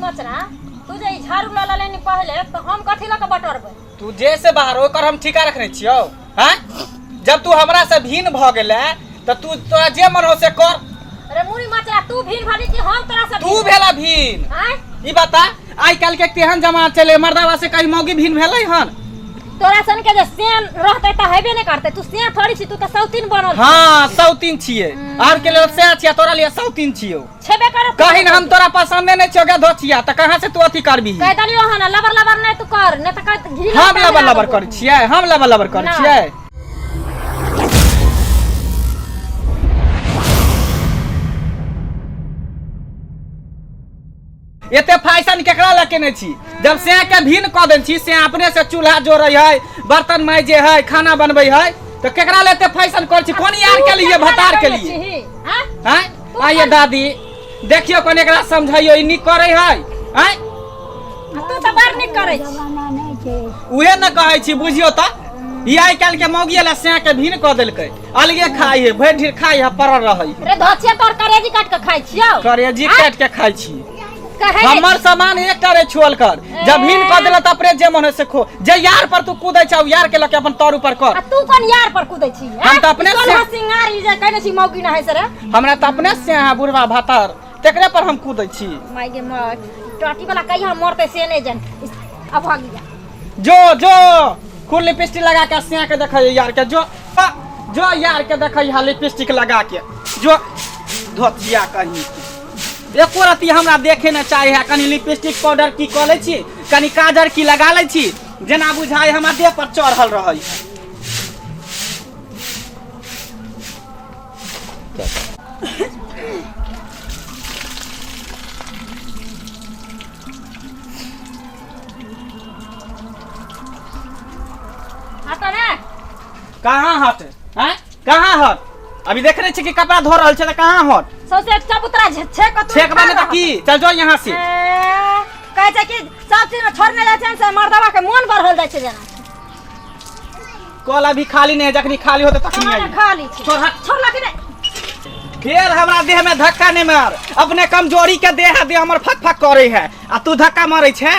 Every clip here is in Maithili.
मचरा तू जे ई झाड़ू लऽ लेलनि पहिले तऽ हम कथी लऽ कऽ बटोरबै तू जे से बाहर ओकर हम ठिका रखने छियौ हैं जब तू हमरा से भिन्न भऽ गेलै तऽ तू तोरा जे मन हो से कर अरे मुड़ी मचरा तू भिन भली कि हम तोरा से तू भेला भिन्न आँय ई बता आइ काल्हि के केहन जमाना चले मर्दावा से कहीं मौगी भिन्न भेलै हन तोरा सन के जे सेन रहतै तऽ हेबे नहि करतै तू सेन थोड़ी छी तू तऽ सौतीन बनल छी। हाँ सौतीन छियै आर के लेल से छियै तोरा लिए सौतीन छियौ छेबे करे कहीं न हम तोरा पसंदे नहीं छियो धोचिया तऽ कहाँ से तू अथी करबी कह देलियो हन लबर लबर नहि तू कर नहि तऽ कह घी हम लबर लबर करै छियै हम लबर लबर करै नहि। छियै एते फैशन केकरा लए केने छी जब से के भिन्न कऽ देने छी से अपने से चूल्हा जोड़ै है बर्तन माइजे है खाना बनबै है तऽ केकरा लए एते फैशन करै छी कोन यार के लिए भतार के लिए हैं आइए दादी देखियो कने एकरा समझाइयो ई नीक करै है हैं तू तऽ बड़ नीक करै छी जमाना नहि छै उहे न कहै छी बुझियो तऽ ई आइ काल्हि के मौगी ला सैं के भिन्न कऽ देलकै अलगे खाइ है भरि ढेर खाइ है पड़ल रहै है रे धोचिया तोर करेजी काट के खाइ छियौ करेजी काटि के खाइ छी कहै हमर सामान एकटा रे छुअल कर जब भिन्न कऽ देला तऽ अपने जे मन है से खो जे यार पर तू कूदै छौ यार के लके अपन तौर ऊपर कर आ तू कोन यार पर कूदै छी हम तऽ अपने से- सिंगार ई जे कहने छी मौगी ना है से रे हमरा तऽ अपने से अहाँ बुढ़वा भातर तेकरे पर हम कूदै छी माय गे माय टाटी वाला कहिया मरतै से नहि जान अब भाग गया जो जो खुद लिपस्टिक लगा के सिया के देखै यार के जो आ, जो यार के देखै है लिपस्टिक लगा के जो धोतिया कहीं के। एको रत्ती हमरा देखे ने चाहे है कनी लिपस्टिक पाउडर की कऽ लै छी कनी काजर की लगा लै छी जेना बुझाइ हमरा देह पर चढ़ल रहै हटो ने कहाँ हट हैं कहाँ हट अभी देख रहे छी कि कपड़ा धो रहल छै तऽ कहाँ हट सौंसे चबूतरा छेक तू छेकबा नहि तऽ की चल जो यहाँ से कहै छै कि सब चीज में छोड़ने जाइ छै से मर्दवा के मोन बढ़ल जाइ छै जेना कल अभी खाली नहीं है जखनी खाली होते तखनी खाना आई खाली छै छोड़ हट। छोड़ लगी नहीं फिर हमरा देह में धक्का नहीं मार अपने कमजोरी के देह देह हमर फक फक करे है आ तू धक्का मारे छे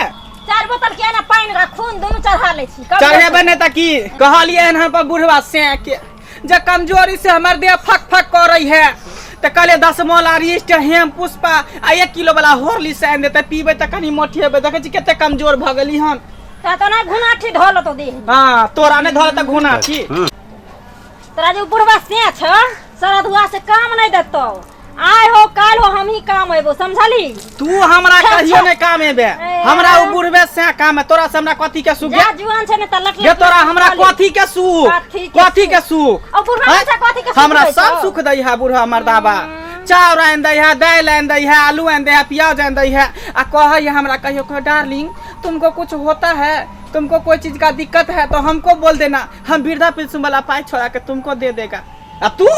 चार बोतल किया ना पानि आ खून दुनू चढ़ा लै छी कम चढ़ेबे नहीं तऽ की कहलिए हन पर बुढ़वा से के जे कमजोरी से हमर देह फक फक करे है तऽ कहलिए 10 मोला रिस्ट हेम पुष्पा आ 1 किलो वाला होरली से आनि देते पीबै तऽ कनी मोटिएबै देखै छी कते कमजोर भऽ गेली हन तऽ तो ना घुनाठी धोल तो देह हाँ तोरा नहि धोल तऽ घुना छी तोरा जे बुढ़वा से छ सरधुआ से काम नहीं देतो आय हो काल हो हम ही काम अबो समझली तू हमरा अच्छा, कहियो अच्छा। नहि काम एबे ए। हमरा उ बुढ़बे से काम है तोरा से हमरा कथी के सुख जा जुआन छै ने त लट ये तोरा हमरा कथी के सुख कथी के कथी के सुख और बुढ़वा हैं? बच्चा कथी के सुख हमरा दै सब छौ? सुख दै है बुढ़वा मर्दाबा चाउर आनि दै है दालि आनि दै है आलू आनि दै है प्याज आनि दै है आ कहै है हमरा कहियो कहो डार्लिंग तुमको कुछ होता है तुमको कोई चीज का दिक्कत है तो हमको बोल देना हम वृद्धा पेंशन वाला पाई छोड़ा के तुमको दे देगा आ तू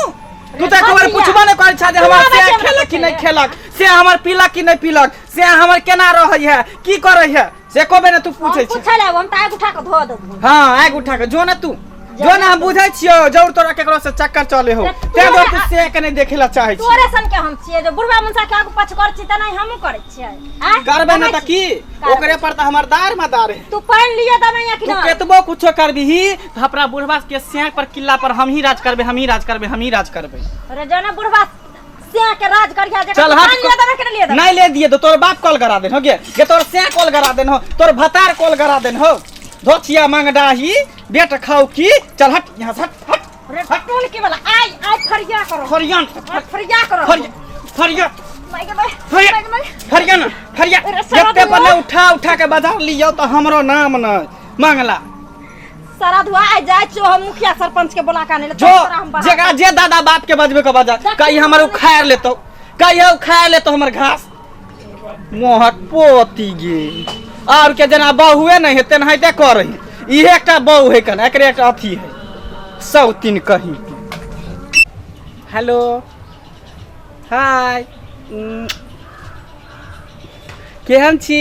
तू तऽ एक बेर भतिया। पुछबो नहि करै छह जे तू हमर आबै से छै हमरा खेलक कि नहि पुछै खेलक से हमर पीलक कि नहि पीलक से हमर केना रहै है की करै है से एको बेर नहि तू हम पूछै छै पूछै ले हम त आग उठा के धो देबो हाँ आगि उठा के जो ना तू जो ना हम बुझै छियौ जरूर तोरा केकरो से चक्कर चले हो तू तें दुआरे हमरा- तू से के नहि देखे ला चाहै छी तोरे सन के हम छियै जे बुढ़वा मुनसा के आगू पाछू करै छी तेनाही हमहूँ करै छियै आँय? करबे ने करै तऽ की करबै। ओकरे पर तऽ हमर दार मदार है तू पानि लिअ देबै या कि तू नहि केतबो कुछो करबिही तऽ अपना बुढ़वा के स्याक पर किला पर हम ही राज करबै हम ही राज करबै हम ही राज करबै अरे जना बुढ़वा सिया के राज करिया जे चल हट पानि लिअ देबै कि नहि लिअ देबै नहीं ले दिए तो तोर बाप कॉल करा देन हो गे गे तोर स्या कॉल करा देन हो तोर भतार कॉल करा देन हो धोचिया मांग डाही बेट खाओ की चल हट यहाँ से हट हट रे टोल के वाला आइ आइ फरिया करो फरियान आइ फरिया करो फरिया फरिया माय गे माय फरिया माय गे माय फरिया ना फरिया अरे सारा जते दुआ। पर उठा उठा के बाजार लियो तो हमरो नाम न मांगला सारा धुआ आइ जाइ छियो हम मुखिया सरपंच के बोला के आने ले जो तोरा हम बाहर जकरा जे दादा बाप के बजबे के बजा कहीं हमर उखाड़ लेतो कहीं उखाड़ लेतो हमर घास मोहक पोती गे और के जेना बहुए नहीं है तेनाहिते करे इहे एकटा बहु है कन एकरे एकटा अथी है सौतीन कहीं हेलो हाय केहन छी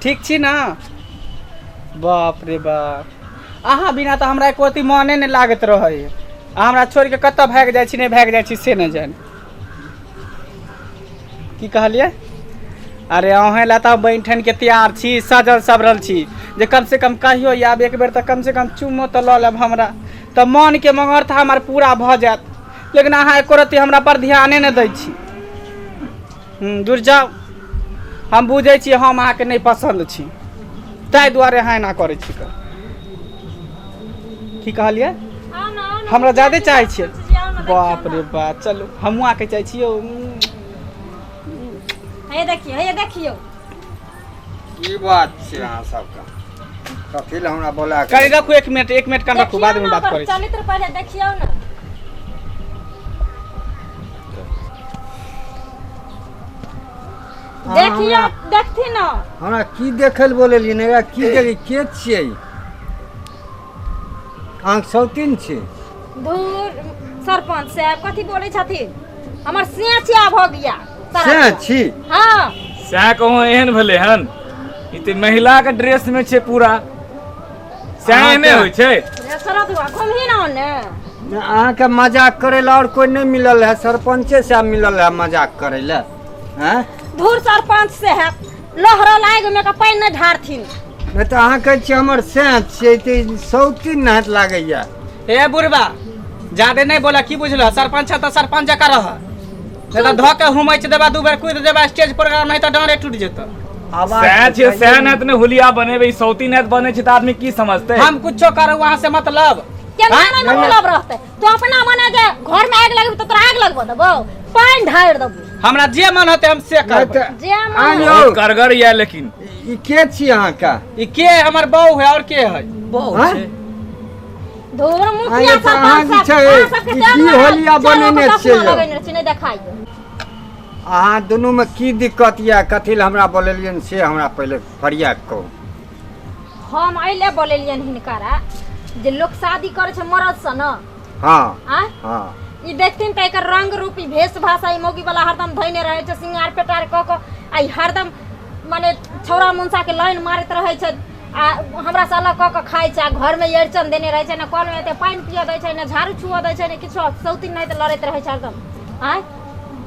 ठीक छी ना बाप रे बाप अहाँ बिना तऽ हमरा एको अथी मने नहि लागैत रहै अहाँ हमरा छोड़ि कऽ कतऽ भागि जाइ छी नहि भागि जाइ छी से नहि जानि की कहलियै अरे अहें ला तऽ बनि ठनि के तैयार छी, सजल सबरल छी, जे कम से कम कहियो आब एक बेर तऽ कम से कम चुमो तऽ लऽ लेब हमरा, तऽ मन के मंगर्थ हमर पूरा भऽ जायत। लेकिन अहाँ एको रत्ती हमरा पर ध्याने नहि दै छी। दूर जाउ, हम बुझै छी हम अहाँके नहि पसन्द छी, ताहि दुआरे अहाँ एना करै छी। की कहलियै? आउ ने, आउ ने। हमरा ज्यादे चाहै छियै? सरपंच जी, आउ ने, देखियौ बाप ने। रे बाप, चलू हमहूँ अहाँके चाहै छियै। हे देखियौ, हे देखियौ। की बात छै अहाँ सबके? कथी लए हमरा बोला के? कनि रखू, एक मिनट, एक मिनट कन रखू, देखियौ बादमे ने बात ओकर करै छी। चरित्र पहिले देखियौ ने। देखियौ, देखथिन ने। हमरा की देखै लए बोलेलियै ने? एकरा की देखै? के छियै अहाँके? सौतीन छी? धूर सरपंच साहब, कथी बोलै छथिन? हमर सिया भऽ गया। से छी? हाँ। सएह कहूँ, एहन भेलै हन? ई तऽ महिलाके ड्रेसमे छै पूरा। सएह एहने होइ छै? शरद हुआ, घुमही ना ओने। ने, अहाँके मजाक करै लए आओर कोइ नहि मिलल है? सरपंचे साहब मिलल है मजाक करै लए? आँय? धूर सरपंच साहब, लहरल आगि में के पानि नहि ढारथिन। नहि तऽ अहाँ कहै छियै हमर सैं छियै, तऽ ई सौतीन नहत लागैया। ए बुढ़बा, जादे नहीं बोला, की बुझल? सरपंच है तऽ सरपंच जकाँ रह, नहीं तऽ धऽ के हुमैच देबा, दू बेर कूद देबा, स्टेज प्रोग्राम, नहीं तऽ डाँरे टूटि जेतौ। आवाज सएह छियै, सएह नहि तऽ हुलिया बनेबै। ई सौती नहि बनै छै तऽ आदमी की समझतै? हम कुछो करू, वहाँ से मतलब? केना नहि मतलब रहतै? तू अपना मने जे घर में आगि लगबी तऽ तोरा आगि लगबऽ देबौ? पानि ढारि देबौ। हमरा जे मन होतै हम से नहि करबै। तऽ जे मन। आँय यौ। बहुत करगर यऽ लेकिन। ई के छी अहाँके? ई के हमर बहू है और के है? आँय? धूर मुखिया आँय, तऽ अहाँ सरपंच जे साहब, छै, अहाँ सबके ई तेल की लगा- होलिया चारू को बनेने चश्मा छियै यौ? लगेने छी, नहि देखाइयो। अहाँ दुनूमे की दिक्कत यऽ? कथी लए हमरा बोलेलियनि से हमरा पहिले फरिया कऽ कहू। हम एहि लए बोलेलियनि हिनकरा जे लोक शादी करै छै मरदसँ ने। हाँ। आँय? हाँ। ई देखथिन तऽ एकर रंग रूप, ई भेष भाषा, ई मौगी वाला हरदम धैने रहै छै, सिंगार पेटार कऽ कऽ, आ ई हरदम माने छौड़ा मुनसाके लाइन मारैत रहै छै, आ हमरा से अलग कऽ कऽ खाइ छै, आ घरमे अड़चन देने रहै छै। ने कलमे एते पानि पियऽ दै छै, ने झाड़ू छुअ दै छै, ने किछो। सौतीन नहि तऽ लड़ैत रहै छै हरदम। आँय?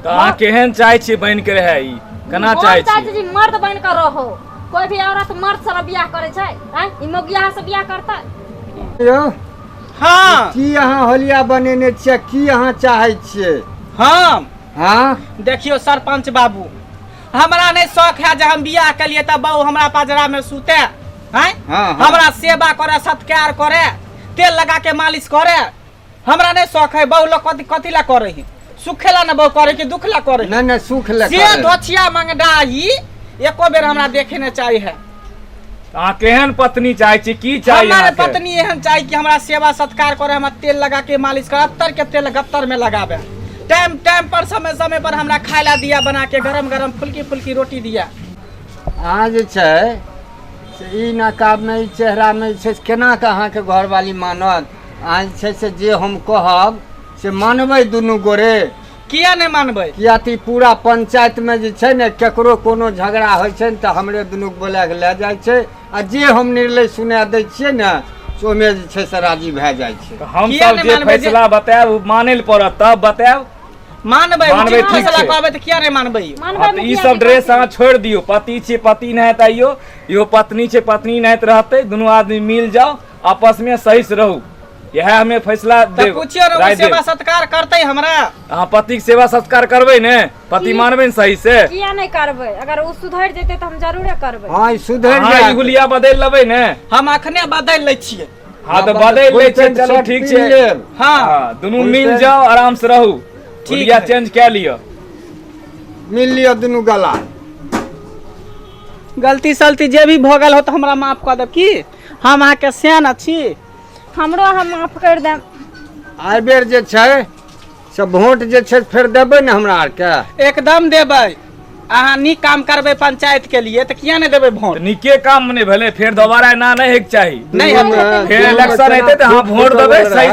तऽ अहाँ केहन चाहै छियै बनि के रहै ई? केना हम चाहै चाहै छियै? छी जे मर्द बनि कऽ रहो। कोई भी औरत मर्द से ने बियाह करै छै? आँय, ई मौगियाहा से बियाह करतै? यौ। हाँ। की अहाँ होलिया बनेने छियै? की अहाँ चाहै छियै? हम? हाँ। देखियौ सरपंच बाबू, हमरा नहीं शौक है जे हम बियाह केलिए तऽ बहू हमरा पजरा में सुते। हैं? हाँ, हाँ। हमरा सेवा करे, सत्कार करे, तेल लगा के मालिश करे, हमरा नहीं शौक है। बहू लोग कथी कथी ला करे है? सुखे ला ना बहू करे कि दुख ला करे? नहि नहि, सुख लए से करै। धोछिया मंगडाही एको बेर हमरा देखे नहीं चाहिए है। अहाँ केहन पत्नी चाहै छी? की चाही हमारे अहाँके? पत्नी एहन चाही कि हमरा सेवा सत्कार करे, हमरा तेल लगा के मालिश करे, अत्तर के तेल गत्तर में लगावे, टाइम टाइम पर समय समय पर हमरा खाय ला दिया बना के, गरम गरम फुल्की फुल्की रोटी दिया। अहाँ जे छै से ई नकाबमे, ई चेहरामे जे छै से केना कऽ अहाँके घरवाली मानत? अहाँ जे छै से जे हम कहब से मानबै दुनू गोरे? किया नहि मानबै? किया तऽ ई पूरा पंचायतमे जे छै ने, केकरो कोनो झगड़ा होइ छै ने तऽ हमरे दुनूके बोला कऽ लए जाइ छै, आ जे हम निर्णय सुना दै छियै ने से ओहिमे जे छै से राजी भए जाइ छै। तऽ हम किया सब नहि जे मानबै जे- फैसला बतायब ओ मानै लए पड़त, तब बतायब। मानबै। मानबै, उचित ठीक फैसला छै। कहबै तऽ किया नहि मानबै? मानबै। हँ, तऽ ई मुखिया सब जी, ड्रेस कहथिन। अहाँ छोड़ि दियौ। पति छै, पति नहि तऽ आइयो इहो पत्नी छै, पत्नी नहि तऽ रहतै। दुनू आदमी मिल जाओ, आपस में सही से रहू, इएह हमे फैसला तऽ देब, पूछियो ने, ओ राय देब। सेवा सत्कार करतै हमरा? अहाँ पतिके सेवा सत्कार करबै ने? पति मानबै ने सही से? किया नहि करबै? अगर ओ सुधरि जेतै तऽ हम जरूरे करबै। हँ, ई सुधरि अहाँ ई जायत। हुलिया बदलि लेबै ने? हम अखने बदलि लै छियै। हँ, तऽ बदलि लै छियै, फुल चलू पैंट ठीक शर्ट छै। पीन लेब। हाँ। हँ, दुनू फुल मिल पैंट- जाओ, आराम से रहू। ठीक हुलिया है। चेंज कए लिअ। मिल लिअ दुनू गला। गलती सलती जे भी भऽ गेल हो तऽ हमरा माफ कऽ देब, की हम अहाँके सियान छी। हमरो अहाँ माफ करि देब। एहि बेर जे छै से वोट जे छै फेर देबै ने हमरा आरके? एकदम देबै। अहाँ नीक काम करबै पंचायत के लिए तऽ किया नहि देबै भोट? तऽ नीके काम नहि भेलै, फेर दोबारा एना नहि होइके चाही। नहि हेतै। फेर इलेक्शन हेतै तऽ अहाँ वोट देबै सही।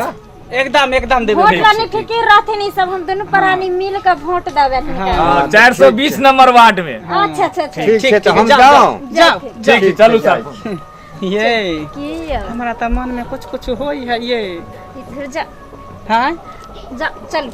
एकदम एकदम देबै। वोट ला नहीं फिकिर रहथिन ई सब, हम दुनू प्राणी मिल के वोट देबै हिनका। हाँ, 420 नंबर वार्ड में। अच्छा अच्छा अच्छा। ठीक छै, तऽ हम जाउ, जाउ। जाउ। ठीक छै, चलू सर। ये की यौ? हमरा तऽ मन में कुछ कुछ होई है ये। इधर जा। हाँ। जा, चलू।